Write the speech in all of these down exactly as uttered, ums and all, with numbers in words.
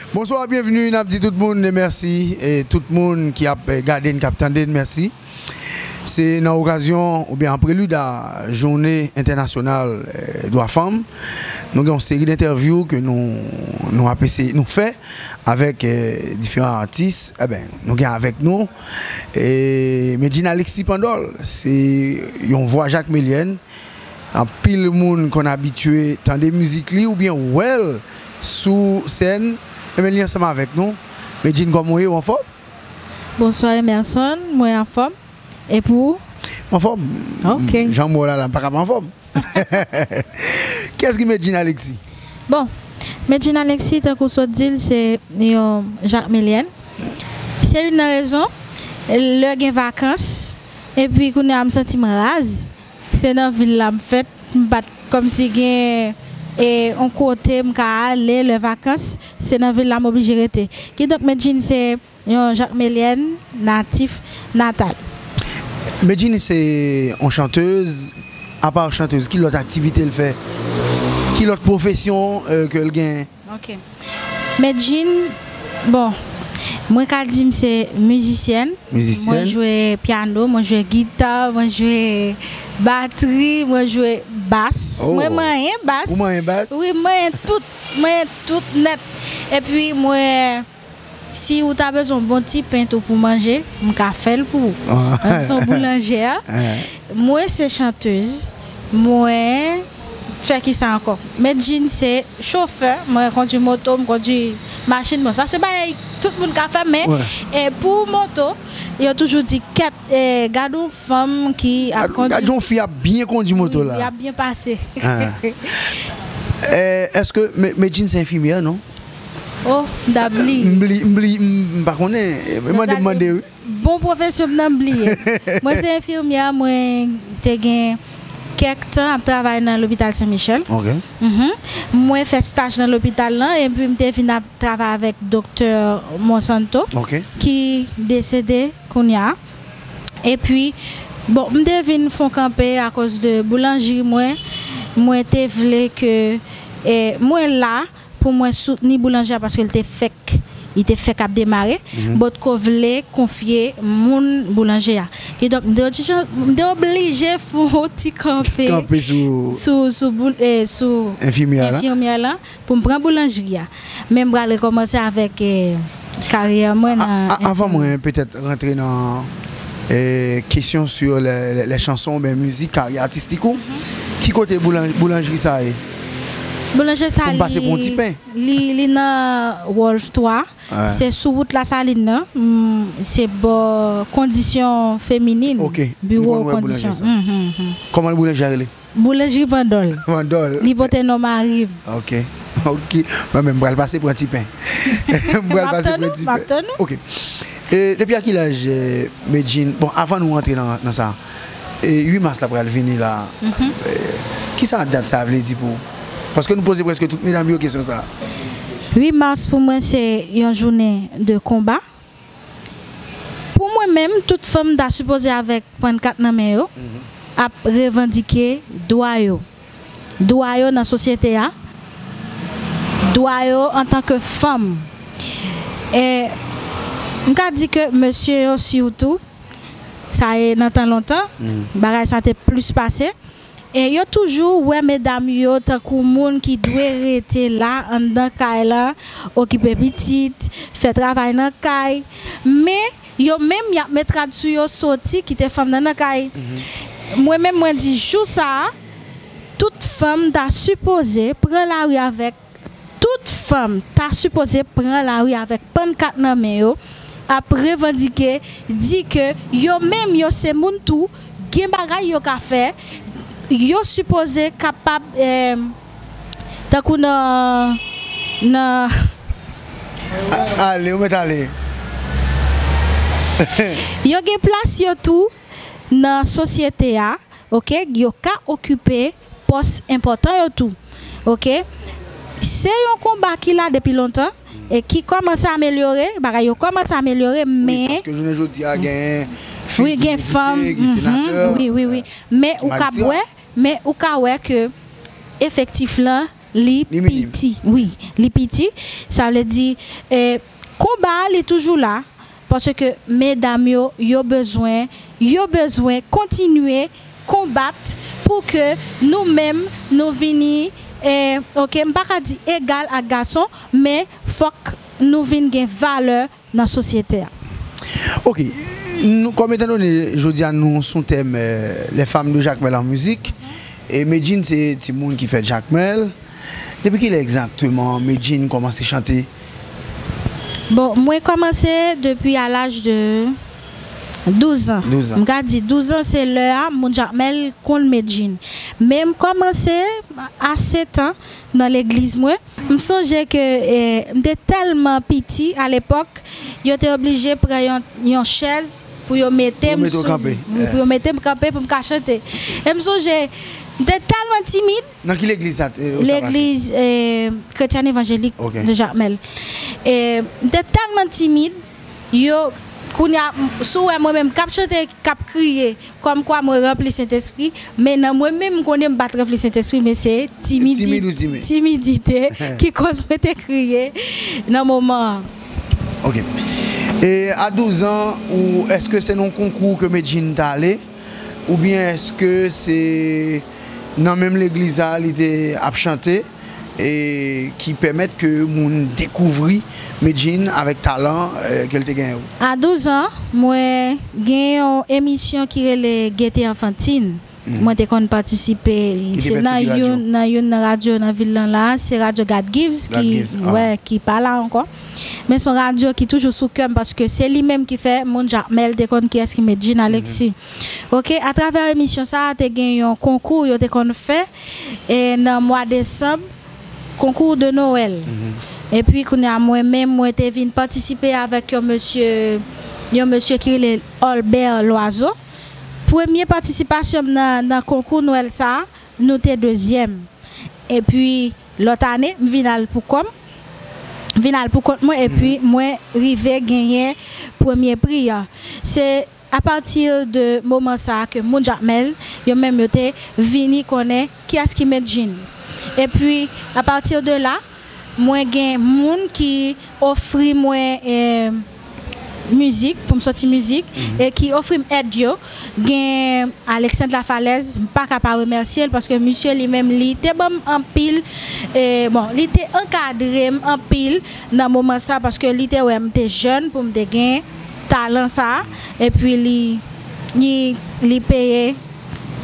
Bonswa, byenveni. N ap di tout moun mèsi, e tout moun ki ap, eh, gade n, k ap tande n, mèsi. Se nan okazyon oubyen an prelid a Jounen Entènasyonal, eh, Dwa Fanm. Nou gen yon seri d entèvyou ke nou, nou ap eseye, nou fè avèk, eh, diferan atis. Eben, nou gen avèk nou, eh, Medjine Alexis Pandol. Se yon vwa jakmelyèn. Anpil moun konn abitye tande mizik li oubyen wè l sou sèn. Eben, li ansanm avèk nou. Medjine, kòman w ye? Ou anfòm? Bonswa Emerson, mwen anfòm. E pou ou? M anfòm. Ok. Jan m wè w la, la, m pa ka pa anfòm. Kiyès ki Medjine Alexis? Bon, Medjine Alexis, tankou w sot di l, se yon jakmelyèn. Se youn nan rezon, lè gen vakans, epi kounye a m santi m raz, se nan vil la m fèt, m pa t kòmsi gen, e, yon kote m ka ale lè vakans, se nan vil la m oblije rete. Kidonk, Medjine se yon jakmelyèn natif natal. Medjine se yon chantèz. Apa chantèz, ki lòt aktivite l fè? Ki lòt pwofesyon, eh, ke l gen? Ok. Medjine, bon, mwen ka di m se mizisyèn. Mizisyèn. Mwen jwe pyano, mwen jwe gita, mwen jwe batri, mwen jwe bas. Oh. Mwen manyen bas. Ou manyen bas? Wi, mwen manyen tout. Mwen manyen tout nèt. Epi mwen, si ou ta bezwen yon bon ti pen tou pou manje, m ka fè l pou ou. Ah. Menm si w boulanjè a. Ah. Mwen se chantèz. Mwen fè ki sa ankò? Medjine se chofè. Mwen kondwi moto, m kondwi machin. Bon, sa se bagay tout moun ka fè, men, e, pou moto, yo toujou di, kèt, e, gad yon fanm ki ap kondwi. Gad yon fi ap byen kondwi moto la. Wi, y ap byen pase. Ah. Eh, èske Me-, Medjine se enfimyè, non? Oh, m ta bliye. M bli-, m bli-, m, m pa konnen. Mande, mande, wi. Bon pwofesyon m nan bliye. Mwen se enfimyè, mwen te gen kèk tan ap travay nan lopital Sen Michèl. Ok. Mhm. Mwen fè staj nan lopital lan, epi m te vin ap travay avèk doktè Monsanto, ok, ki desede kounye a. Epi, bon, m te vin fè yon kanpe akoz de boulanjri mwen. Mwen te vle ke, eh, mwen la pou mwen soutni boulanje a paske l te fèk, li te fèk ap demare. Mhm. M potko vle konfye moun boulanje a. Kidonk, m te oblije, m te oblije fè yon ti kanpe, kanpe sou, sou, sou boul-, eh, sou enfimyè la. Enfimyè la. Pou m pran boulanjri a. Men m pral rekòmanse avèk, eh, karyè mwen nan enfimyè. A, a, avan mwen petèt rantre nan, eh, kesyon sur les, les, les chansons oubyen mizik, karyè atistik ou, ki kote boulan-, boulanjri sa ye? Boulanje sa, pou m pase pou yon ti pen. Li, li nan Wolf twa. Wè. Se sou wout Lasalin nan. Mm, se bò kondisyon feminin. Ok. Biwo kondisyon. Mhm, mhm. Kòman boulanjri a rele? Boulanjri Pandòl. Pandòl. Li pote non mari m. Ok. Ok. Mwen menm, m pral pase pran ti pen. M pral pase pran ti pen. M ap tann ou, m ap tann ou. Ok. E depi a ki laj, eh, Medjine, bon, avan nou rantre nan, nan sa, e uit mas la pral vini la. Mhm. Eh, kisa dat sa vle di pou ou? Paske nou poze prèske tout medam yo kesyon sa. Uit mas pou mwen se yon jounen de konba. Pou mwen menm, tout fanm ta sipoze avèk pannkat nan men yo, mhm, ap revandike dwa yo. Dwa yo nan sosyete a, dwa yo antanke fanm. E m ka di ke mesye yo sitou, sa e nan tan lontan, mhm, bagay sa te plis pase. E yo toujou wè medam yo tankou moun ki dwe rete la anndan kay la, okipe pitit, fè travay nan kay. Men, yo menm, y ap met rad sou yo, soti, kite fanm nan nan kay. Mhm. Mwen menm, mwen di jou sa a, tout fanm ta sipoze pran lari avèk Tout fanm ta sipoze pran lari avèk pannkat nan men yo, ap revandike, di ke yo menm yo se moun tou, gen bagay yo ka fè, yo sipoze kapab, eh, tankou nan, nan A-, ale, ou mèt ale. Yo gen plas yo tou nan sosyete a, ok? Yo ka okipe pòs enpòtan yo tou. Ok? Se yon konba ki la depi lontan e ki kòmanse amelyore, bagay yo kòmanse amelyore, men. Wi, paske jounen jodi a, gen fi ki depite, ki senatè, wi, wi, wi. Men ou ka wè, men ou ka wè ke efektif lan li piti. Wi, li piti. Sa vle di, eh, konba a, li toujou la. Paske medam yo, yo bezwen, yo bezwen kontinye konbat pou ke nou menm, nou vini, eh, oke, m pa ka di egal ak gason, men fòk nou vin gen valè nan sosyete a. Ok, nou, kòm etandone jodi a nou sou tèm, eh, les femmes de Jacmel en musique, e Medjine se timoun ki fèt Jacmel. Depi kilè egzakteman Medjine kòmanse chante? Bon, mwen kòmanse depi a laj de douz an. Douz an. M ka di douz an se lè a moun Jacmel konn Medjine. Men m kòmanse a sèt an nan legliz mwen. M sonje ke, eh, m te tèlman piti alepòk, yo te oblije pran yon, yon chèz pou yo mete m sou li. Wi, pou yo mete m kanpe pou m ka chante. E m sonje, m te tèlman timid. Nan ki legliz sa, eh, ou sa pase? Legliz, eh, Chrétienne Évangélique de Jacmel. E m te tèlman timid, yo, kounye a, si w wè mwen menm k ap chante, k ap kriye, kòmkwa mwen ranpli Sentespri, men nan mwen menm, m konnen m pa t ranpli Sentespri, men se timidi-, timidite ki koz mwen te kriye nan moman an. Ok. E a douz an, ou, èske se nan yon konkou ke Medjine t ale? Oubyen èske se nan menm legliz la li te ap chante e ki pèmèt ke moun dekouvri Medjine avèk talan, eh, ke l te genyen? A douz an, mwen gen yon emisyon ki rele Gaieté Enfantine. Mwen te konn patisipe, se nan youn, nan youn nan radyo nan vil lan la, se radyo God Gives ki, wè, ki pa la ankò. Men se yon radyo ki toujou sou kè m paske se li menm ki fè moun Jacmel te konn kiyès ki Medjine Alexis. Ok, atravè emisyon sa a, te gen yon konkou yo te konn fè, e nan mwa desanm, konkou de Noël. Epi kounye a mwen menm, mwen te vin patisipe avèk yon mesye, yon mesye ki rele Albert Loiseau. Premye patisipasyon m nan, nan konkou Nwèl sa a, nou te dezyèm. Epi lòt ane, m vin al pou kò m, vin al pou kont mwen, epi mwen rive genyen premye pri an. Se apati de moman sa a ke moun Jacmel, yo menm yo te vini konnen kiyès ki Medjine. Epi, apati de la, mwen gen moun ki ofri mwen, eh, mizik, pou m soti mizik, e ki ofri m èd yo. Gen Alexandre Lafalaise, m pa ka pa remèsye l, paske misye li menm, li te ban m anpil, eh, bon, li te ankadre m anpil nan moman sa, paske li te wè m te jèn pou m te gen talan sa, epi li, li, li peye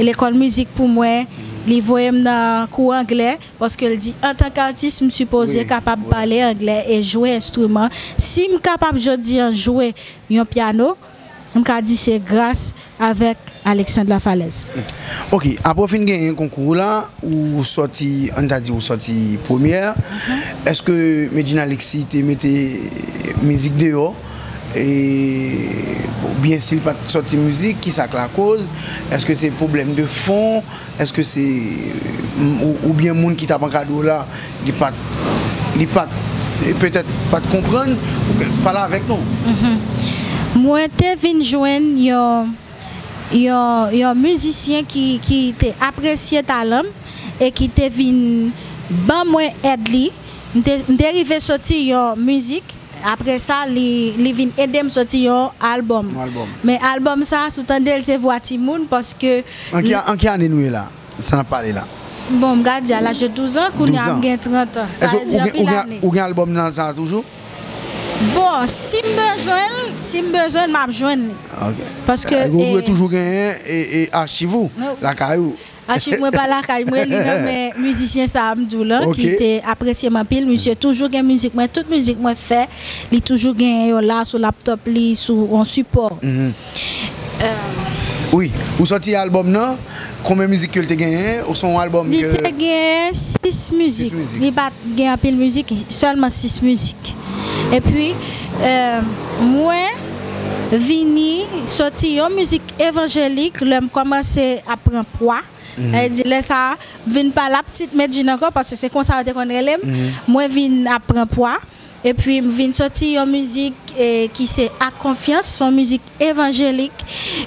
lekòl mizik pou mwen, li voye m nan kou anglè, paske l di, antanke atis, m sipoze kapab pale anglè e jwe enstriman. Si m kapab jodi an jwe yon pyano, m ka di se gras avèk Alexandre Lafalaise. Ok, apre w fin genyen konkou w la, ou sòti, ann ta di ou sòti premyè, èske Medjine Alexis te mete mizik deyò? E, oubyen si l pa t sòti mizik, kisa k lakoz? Èske se pwoblèm de fon? Èske se, ou, oubyen moun ki t ap ankadre w la, li pa t, li pa t, petèt pa t konprann? Oubyen, pale avèk nou. Mwen te vin jwenn yon, yon, yon mizisyen ki, ki te apresye talan m e ki te vin ban mwen èd li. M te, m te rive soti yon mizik. Apre sa, li, li vin ede m soti yon albòm. Yon albòm. Men albòm sa, si w tande l, se vwa timoun, paske... An ki, an ki ane nou ye la? Sa n ap pale la? Bon, m ka di a laj de douz an, kounye a m gen trant an. Sa vle di anpil ane. Ou gen albòm nan sa toujou? Bon, si m bezwen l, si m bezwen l, m ap jwenn li. Ok. Paske... Ou dwe toujou genyen e, e achiv ou lakay ou. Achiv mwen pa lakay mwen, li nan men mizisyen sa a m di w lan, ki te apresye m anpil. Misye toujou gen mizik mwen, tout mizik mwen fè, li toujou genyen yo la sou laptòp li, sou yon sipò. Wi, ou sòti albòm nan, konbyen mizik ke l te genyen? Ou se yon albòm ke... Li te genyen sis mizik. Li pa t gen anpil mizik, sèlman sis mizik. Epi, eh, mwen vini sòti yon mizik evanjelik lè m kòmanse ap pran pwa. Sa vle di, lè sa a, m vin pa la pitit Medjine ankò, paske se konsa yo te konn rele m. Mwen vin ap pran pwa, epi m vin sòti yon mizik e ki se Ak Konfyans, se yon mizik evanjelik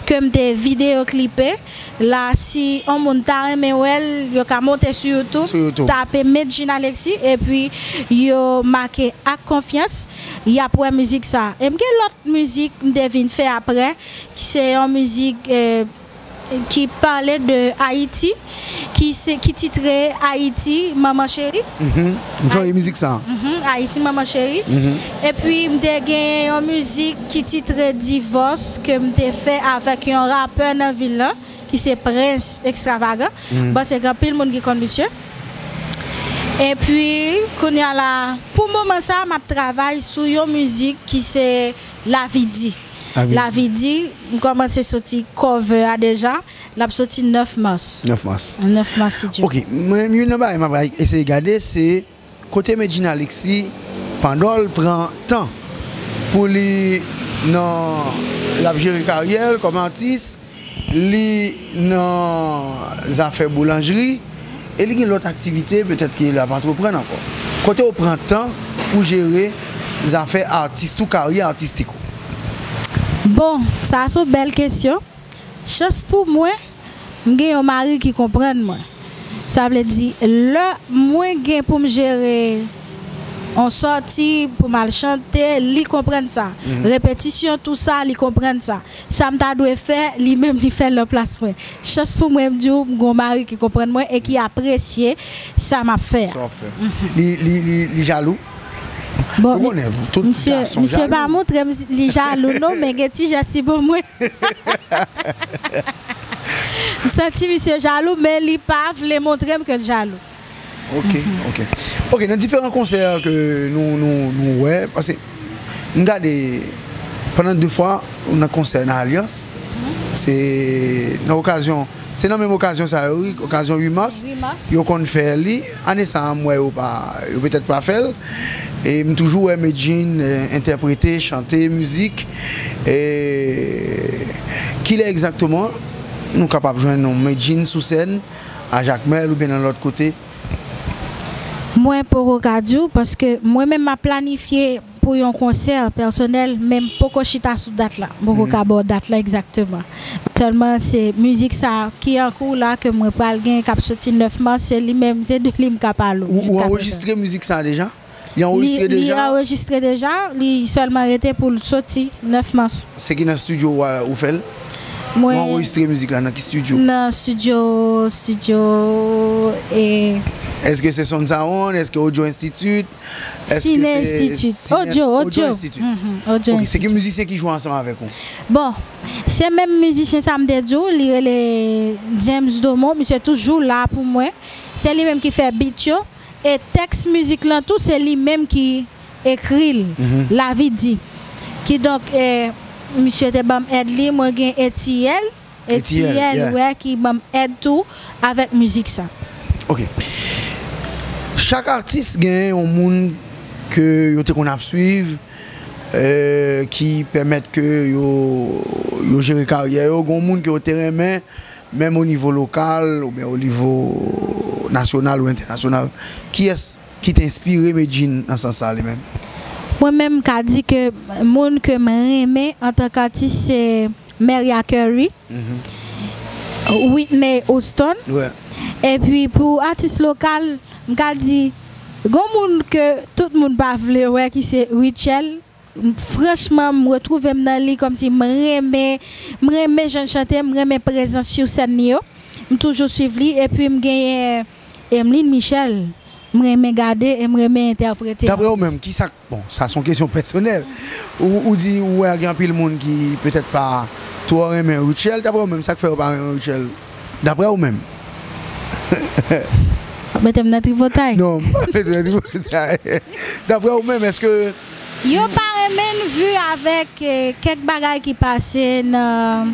ke m te videyo klipe. La, si yon moun ta renmen wè l, yo ka monte sou YouTube, Sou YouTube. Tape Medjine Alexis, epi yo make Ak Konfyans, y ap wè mizik sa. E m gen lòt mizik m te vin fè apre, ki se yon mizik, eh, ki pale de Ayiti, ki se, ki titre Ayiti, Manman Cheri. Mhm. M sonje mizik sa. Mhm, Ayiti, Manman Cheri. Mhm. Epi, m te gen yon mizik ki titre Divòs, ke m te fè avèk yon rapè nan vil lan, ki se Prince Extravagant. Mhm. M panse gen anpil moun ki konn misye. Epi, kounye a la, pou moman sa, m ap travay sou yon mizik ki se Lavi Di. Lavi Di. Lavi Di, m kòmanse soti cover a deja. L ap soti nèf mas. Nèf mas. Nèf mas, si Dye vle. Ok, mwen, youn nan bagay m ap eseye gade, se kote Medjine Alexis, pandan l pran tan pou li nan, l ap jere karyè l kòm atis, li nan zafè boulanjri, e li gen lòt aktivite, petèt ke l ap antreprann ankò. Kote w pran tan pou jere zafè atis ou, karyè atistik ou? Bon, sa se yon bèl kesyon. Chans pou mwen, m gen yon mari ki konprann mwen. Sa vle di, lè mwen gen pou m jere yon sòti, pou m al chante, li konprann sa. Mhm. Repetisyon, tou sa, li konprann sa. Sa m ta dwe fè, li menm li fè l nan plas mwen. Chans pou mwen, m di w, m gen yon mari ki konprann mwen e ki apresye sa m ap fè a. Sa w ap fè. Mhm. Li, li, li, li jalou? Bon, ou konnen, tout gason jalou. Misye pa montre m li jalou non, men gen ti jès li ban mwen. M santi misye jalou, men li pa vle montre m ke l jalou. Ok, ok. Ok, nan diferan konsè ke nou, nou, nou wè, paske m gade pandan de fwa, ou nan konsè nan Alyans, se nan okazyon, se nan menm okazyon sa yo, wi, okazyon uit mas, Uit mas. Yo konn fè li. Ane sa a, m wè yo pa, yo petèt pa fè l. E m toujou wè Medjine, eh, entèprete, chante, mizik. E kilè egzakteman nou kapab jwenn yon Medjine sou sèn a Jakmèl oubyen nan lòt kote? Mwen poko ka di w, paske mwen menm m ap planifye pou yon konsè pèsonèl, men m poko chita sou dat la. M poko ka ba w dat la egzakteman. Sèlman se mizik sa ki an kou la ke mwen pral gen, k ap soti nèf mas, se li menm, se de li m ka pale w. Ou, ou anrejistre mizik sa deja? Li anrejistre deja? Li anrejistre deja, li sèlman rete pou l soti nèf mas. Se ki nan estidyo ou, ou fè l? Mwen. Ou anrejistre mizik la nan ki estidyo? Nan estidyo, estidyo, e. Èske se Sound Sound? Èske Audio Institute? Èske Cine se Institute. Cine Audio, Audio. Audio Institute. Mhm, Audio Institute. Ok, se ki mizisyen ki jwe ansanm avèk ou? Bon, se menm mizisyen sa m te di w, li rele James Domon, misye toujou la pou mwen. Se li menm ki fè beat yo. E tèks mizik lan tou, se li menm ki ekri l, Lavi Di. Kidonk, eh, misye te ban m èd li, mwen gen Etiel. Etiel, Etiel, yeah. Wè, ki ban m èd tou avèk mizik sa. Ok. Chak atis gen yon moun ke yo te konn ap swiv, eh, ki pèmèt ke yo, yo jere karyè yo. Gen yon moun ke yo te renmen, menm o nivo lokal oubyen o nivo nasyonal ou entènasyonal, kiyès ki te enspire Medjine nan sans sa li menm? Mwen menm, m ka di ke moun ke m renmen antanke atis, se Mariah Carey, Whitney Houston. Epi pou atis lokal, m ka di, gon moun ke tout moun pa vle wè, ki se Rutshelle. Franchman, m retwouve m nan li, kòmsi m renmen, m renmen jan l chante, m renmen prezans sou sèn li yo. M toujou swiv li, epi m genyen Emeline Michel. M renmen gade e m renmen entèprete. Dapre ou menm, kisa k, bon, sa se yon kesyon pèsonèl. Ou, ou di ou wè gen anpil moun ki petèt pa twò renmen Rutshelle, dapre ou menm, sa k fè yo pa renmen Rutshelle? Dapre ou menm? Mete m nan tripotay. Non, m pa mete w nan tripotay. Dapre ou menm, èske yo pa renmen l vi avèk, eh, kèk bagay ki pase nan,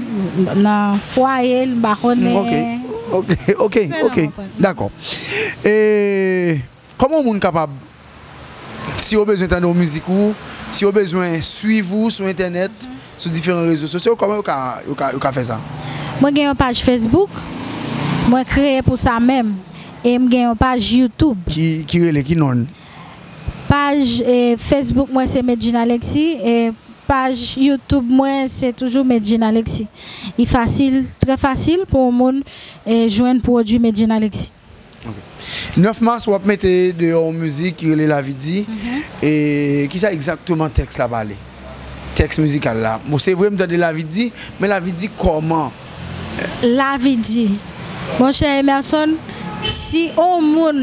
nan fwaye l, m pa konnen. Ok, ok, ok, ok. Dakò. E kòman yon moun kapab, si yo bezwen tande yon mizik ou, si yo bezwen swiv ou sou entènèt, sou diferan rezo sosyo, kòman yo ka, yo ka, yo ka fè sa? Mwen gen yon paj Facebook, mwen kreye pou sa menm, e m gen yon paj YouTube. Ki, ki rele, ki non l? Paj, eh, Facebook mwen se Medjine Alexis, e paj YouTube mwen, se toujou Medjine Alexis. Li fasil, trè fasil pou yon moun, eh, jwenn pwodui Medjine Alexis. Nèf mas, w ap mete deyò yon mizik ki rele Lavi Di. E kisa egzakteman tèks la pale? Tèks mizikal la. Bon, se vre, m tande Lavi Di, men Lavi Di kòman? Lavi di. Monchè Emerson, si yon moun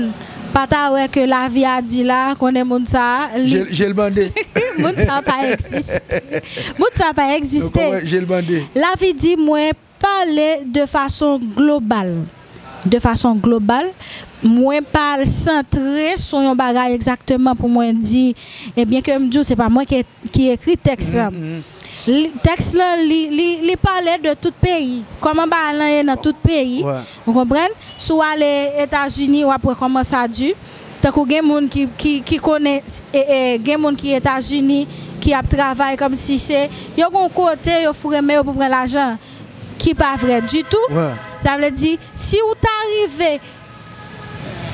pa ta wè ke lavi a di la, konnen moun sa a, li, Je l bande. Moun sa a pa egziste. Moun sa a pa egziste. Je l bande. Lavi di mwen pale de fason global. De fason global, mwen pa al santre sou yon bagay egzakteman pou mwen di, ebyen ke m di w, se pa mwen ki, ki ekri tèks lan. Li- Tèks lan, li, li, li pale de tout peyi. Kòman bagay lan ye nan tout peyi. Wè. Ou konprann? Si w ale Etazini, w ap wè kòman sa di. Tankou gen moun ki, ki, ki konnen, e, e, gen moun ki Etazini, ki ap travay kòmsi se, yo gon kote, yo foure men yo pou pran lajan, ki pa vrè ditou. Wè. Sa vle di, si w ta rive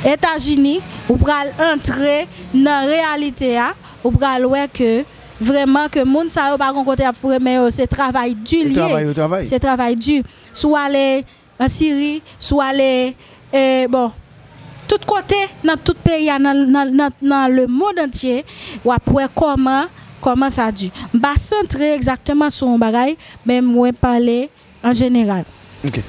Etazini, ou pral antre nan reyalite a, ou pral wè ke vrèman ke moun sa yo pa gon kote y ap foure men yo, se travay di l ye. Travay yo travay. Se travay di. Si w ale an Siri, si w ale, e, bon, tout kote, nan tout peyi a, nan, nan, nan, nan le mond antye, w ap wè kòman, kòman sa di. M pa santre egzakteman sou yon bagay, men mwen pale an jeneral. Ok.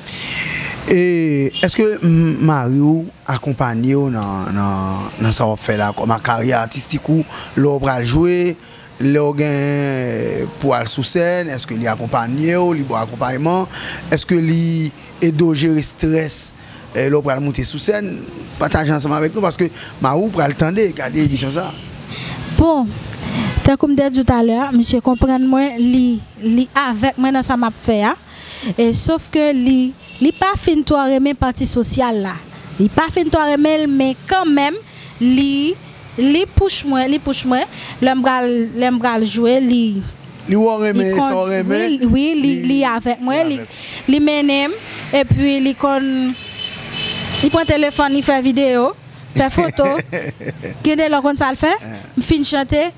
E èske m- mari w akonpanye w nan, nan, nan sa w ap fè la, kòm a karyè atistik ou, lè w pral jwe, lè w gen pou al sou sèn, èske li akonpanye w, li ba w akonpayman, èske li ede w jere estrès, e, lè w pral moute sou sèn? Pataje ansanm avèk nou, paske mari w pral tande, gade emisyon sa. Bon, tankou m te di w talè a, misye konprann mwen, li, li avèk mwen nan sa m ap fè a. E, sof ke li, li pa fin twò renmen pati sosyal la. Li pa fin twò renmen l, men kanmenm, li, li pouch mwen, li pouch mwen. Lè m pral, lè m pral jwe, li, Li wè w renmen sa w renmen. Wi, wi, li, li avèk mwen, li, li mennen m, epi li konn, li pran telefòn, li fè videyo, fè foto. Gen de lè w konn sa l fè? M fin chante,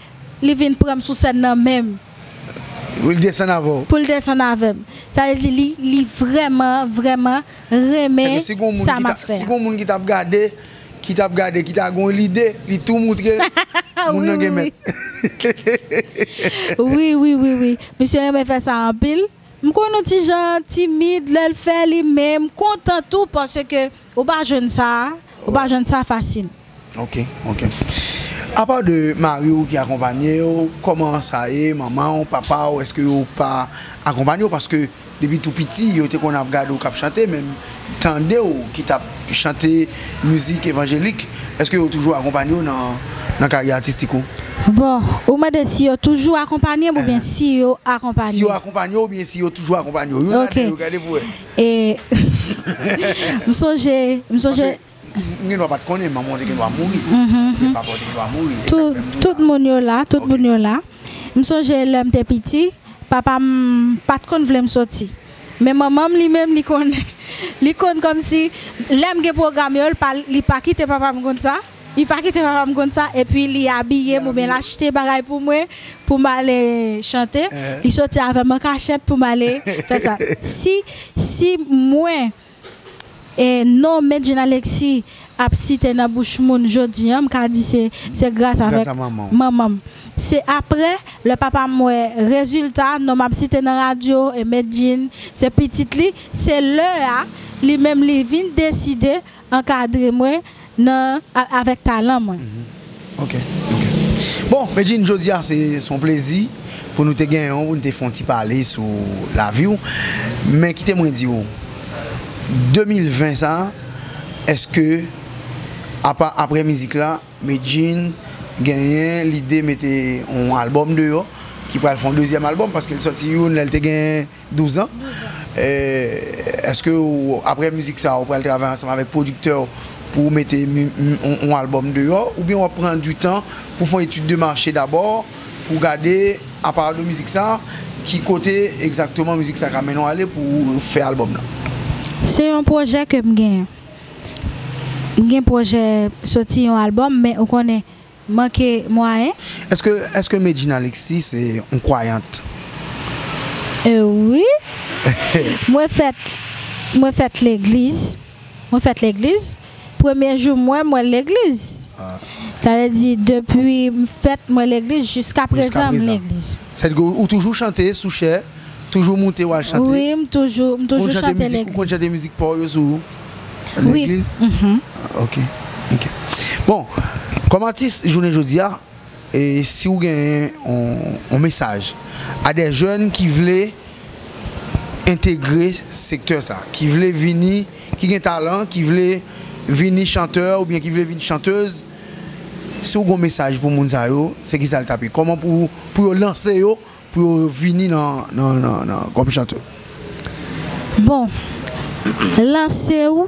li vin pran m sou sèn nan menm. Pou l desann avè w. Pou l desann avè m. Sa vle di li, li vrèman, vrèman renmen sa m ap fè. Si gon moun ki t ap gade, ki t ap gade, ki ta gon lide, li tou moutre moun nan gen mèt. Wi, wi, wi, wi. Misye renmen fè sa anpil. M konn yon ti jan timid lè l fè li, men m kontan tou paske ou pa jwenn sa, ou pa jwenn sa fasil. Ok, ok. Apa de mari w ki akonpanye w, kòman sa ye, manman w, papa w, èske yo pa akonpanye w? Paske depi tou piti, yo te konn ap gade w k ap chante, menm tande w ki t ap chante mizik evanjelik. Èske yo toujou akonpanye w nan, nan karyè atistik ou? Bon, ou mande si yo toujou akonpanye m oubyen si yo akonpanye? Si yo akonpanye w oubyen si yo toujou akonpanye w. Youn ladan yo, gade pou wè. E, m sonje, m sonje. M gen dwa pa t konnen, manman w te gen dwa mouri. Oubyen papa w te gen dwa mouri. E sa k fè m di w sa. Tout moun yo la, tout moun yo la. M sonje lè m te piti, papa m pa t konn vle m soti. Men manman m li menm, li konn, li konn kòmsi, lè m gen pwogram yo, li pa, li pa kite papa m konn sa. Li pa kite papa m konn sa, epi li abiye m oubyen l achte bagay pou mwen, pou m ale chante. Li soti avè m an kachèt pou m ale fè sa. Si, si mwen, e, non Medjine Alexis ap site nan bouch moun jodi a, m ka di se, se gras avèk manman m. Se aprè, lè papa m wè rezilta, non m ap site nan radyo, e Medjine, se pitit li, se lè a, li menm li vin deside ankadre mwen nan, a- avèk talan mwen. Ok, ok. Bon, Medjine, jodi a se, se yon plezi pou nou te genyen w, pou nou te fè yon ti pale sou lavi w. Men kite mwen di w, de mil ven sa, èske apa, aprè mizik la, Medjine genyen lide mete yon albòm deyò, ki pral fè yon dezyèm albòm, paske l sòti youn lè l te gen douz an. E, èske w, aprè mizik sa, ou pral travay ansanm avèk pwodiktè w pou w mete mi- mi- yon, yon albòm deyò, oubyen w ap pran du tan pou fè yon etid de mache dabò, pou gade, apa de mizik sa, ki kote egzakteman mizik sa ka mennen w ale pou w fè albòm nan? Se yon pwojè ke m genyen. M gen pwojè soti yon albòm, men ou konnen, manke mwayen. Èske, èske Medjine Alexis se yon kwayant? E wi. Mwen fèt, mwen fèt legliz. Mwen fèt legliz. Premye jou mwen, mwen legliz. Ah. Sa vle di, depi m fèt, mwen legliz, jiska prezan, m legliz. Sa vle di, ou, ou toujou chante sou chè, toujou moute w al chante? Wi, m toujou, m toujou chante legliz. Ou konn chante mizik pa w yo sou legliz? Wi. Mhm. Ah, ok, ok. Bon, kòm atis, jounen jodi a, e si w genyen yon, yon mesaj a de jèn ki vle entegre sektè sa, ki vle vini, ki gen talan, ki vle vini chantè oubyen ki vle vin chantèz, si w gon mesaj pou moun sa yo, se kisa l t ap ye? Kòman pou, pou yo lanse yo, pou yo vini nan, nan, nan, nan, kòm chantè? Bon, lanse w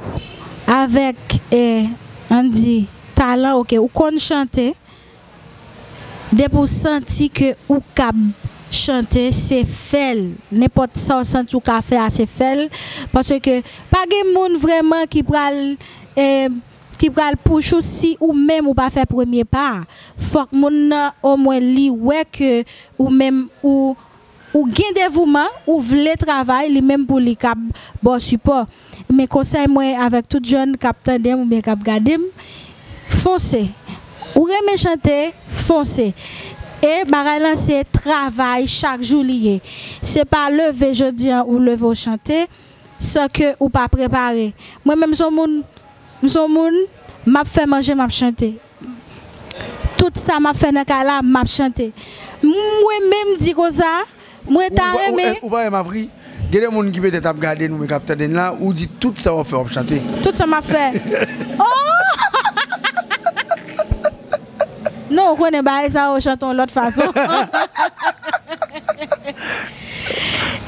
avèk, eh, ann di, talan, ok, ou konn chante, depi w santi ke ou kab chante, se fè l. Nenpòt sa w santi w ka fè a, se fè l. Paske pa gen moun vrèman ki pral, eh, ki pral pouch ou si ou menm ou pa fè premye pa a. Fòk moun nan omwen li wè ke ou menm ou, ou gen devouman, ou vle travay, li menm pou li kab ba w sipò. Men konsèy mwen avèk tout jèn k ap tande m oubyen k ap gade m, fonse. Ou renmen chante, fonse. E bagay lan se travay chak jou li ye. Se pa leve jodi an ou leve w chante san ke ou pa prepare. Mwen menm se yon moun, m se yon moun, m ap fè manje, m ap chante. Tout sa m ap fè nan kay la, m ap chante. Mwen menm di konsa, mwen ta renmen. Ou pa wè m ap ri? Gen de moun ki petèt ap gade nou, men k ap tande n la, ou di tout sa w ap fè, w ap chante. Tout sa m ap fè. Oh! Non, ou konnen bagay sa yo chante yon lòt fason.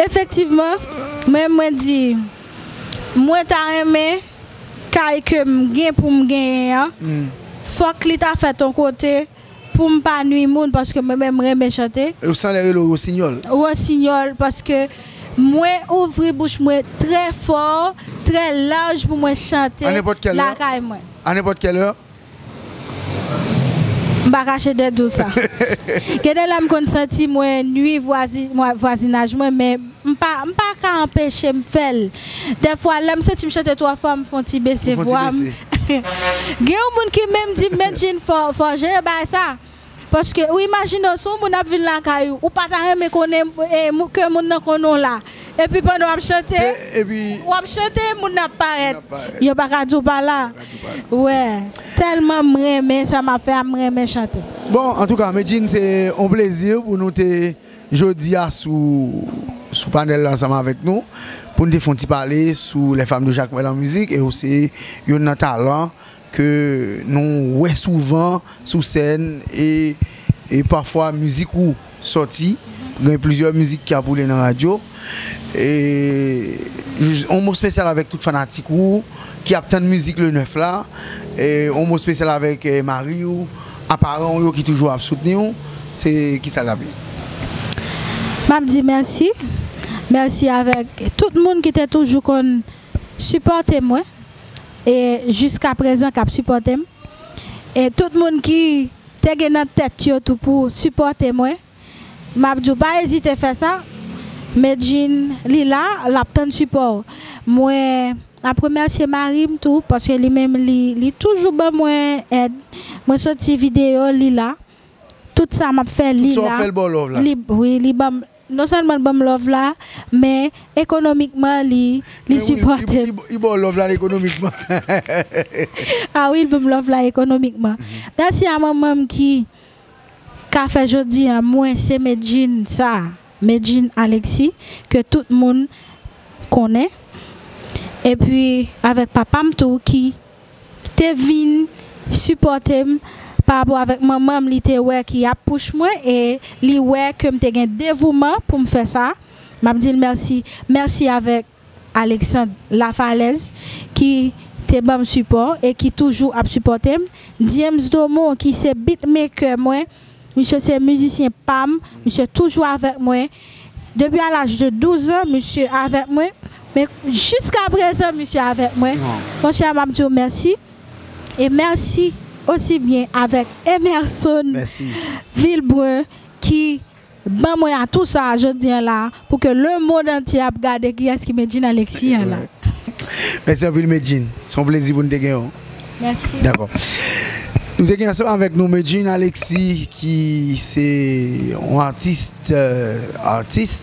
Efektivman, mwen, mwen di, mwen ta renmen kay ke m gen pou m genyen an, fòk li ta fèt yon kote pou m pa nwi moun, paske mwen menm m renmen chante. E ou sanlè rele w Wosinyòl? Wosinyòl, paske mwen ouvri bouch mwen trè fò, trè laj pou mwen chante lakay mwen. A nenpòt kèl lè? M pa kache dèt ou sa. Gen de lè m konn santi mwen nwi vwazi-, mwa-, vwazinaj mwen, men m pa, m pa ka anpeche m fè l. Dèfwa, lè m santi m chante twò fò, m fè yon ti bese vwa m. Gen yon moun ki menm di m, "Medjine, fò, fò jere bagay sa." Paske, ou imajine w, si yon moun ap vin lakay ou, ou pa ta renmen konnen, eh, mou-, ke moun nan konnen w la. Epi pandan w ap chante, w ap chante, moun nan ap parèt. Yo pa ka di w pa la. Wè, tèlman m renmen sa m ap fè a, m renmen chante. Bon, antouka, Medjine, se yon plezi pou nou te jodi a sou, sou panèl la ansanm avèk nou, pou n te fè yon ti pale sou les femmes de Jacmel en musique, e ou se youn nan talan ke nou wè souvan sou sèn, e, e pafwa mizik ou sòti, gen plizyè mizik ki ap woule nan radyo. E, yon mo espesyal avèk tout fanatik ou ki ap tann mizik le nèf la. E, yon mo espesyal avèk, eh, mari w, a paran w yo ki toujou ap soutni w. Se kisa l ap ye? M ap di mèsi. Mèsi avèk tout moun ki te toujou konn sipòte mwen. E jiska prezan k ap sipòte m. E tout moun ki te gen nan tèt yo tou pou sipòte mwen, m ap di w pa ezite fè sa. Medjine, li la, l ap tann sipò w. Mwen ap remèsye mari m tou, paske li menm, li, li toujou ban mwen èd. Mwen soti videyo, li la. Tout sa m ap fè, li la. Tout sa w fè, l ba w love la. Li, wi, li ban m, non sèlman l ban m love la, men ekonomikman, li, li sipòte m. Li ba w love la ekonomikman. A wi, l ban m love la ekonomikman. Mèsi a manman m ki ka fè jodi a, mwen, se Medjine sa, Medjine Alexis, ke tout moun konnen. Epi, avèk papa m tou, ki te vin sipòte m pa rapò avèk manman m, li te wè ki ap pouch mwen e li wè ke m te gen devouman pou m fè sa. M ap di l mèsi. Mèsi avèk Alexandre Lafalaise ki te ban m sipò e ki toujou ap sipòte m. James Domon ki se beatmaker mwen, misye se mizisyen pa m, misye toujou avèk mwen. Depi a laj de douz an, misye avèk mwen. Men jiska prezan, misye avèk mwen. Monchè, m ap di w mèsi. E mèsi osi byen avèk Emerson Mèsi. Vilbrun ki ban mwen atou sa a jodi a la pou ke lemonn antye ap gade kiyès ki Medjine Alexis an la. Mèsi anpil Medjine. Se yon plezi pou n te gen yon. Mèsi. Dakò. Nou te gen ansanm avèk nou Medjine Alexis ki se yon atis, euh, atis.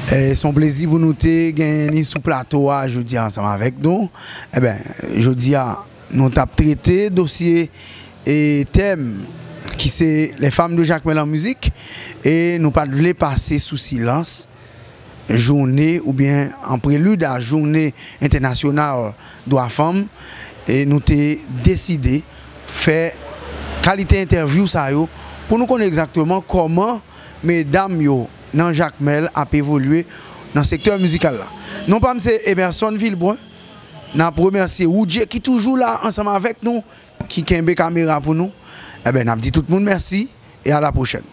E se yon plezi pou nou te gen li sou plato a jodi a ansanm avèk nou. Eben, jodi a nou t ap trete dosye e tèm ki se les femmes de Jakmèl an mizik e nou pa t vle pase sou silans jounen oubyen an prelid a jounen entènasyonal dwa fanm e nou te deside fè kalite entèvyou sa yo pou nou konnen egzakteman kòman medam yo nan Jakmèl ap evolye nan sektè mizikal la. Non pa m se Emerson Vilbrun. N ap remèsye Woodjay ki toujou la ansanm avèk nou, ki kenbe kamera pou nou. Eben, n ap di tout moun mèsi e a la pwochèn.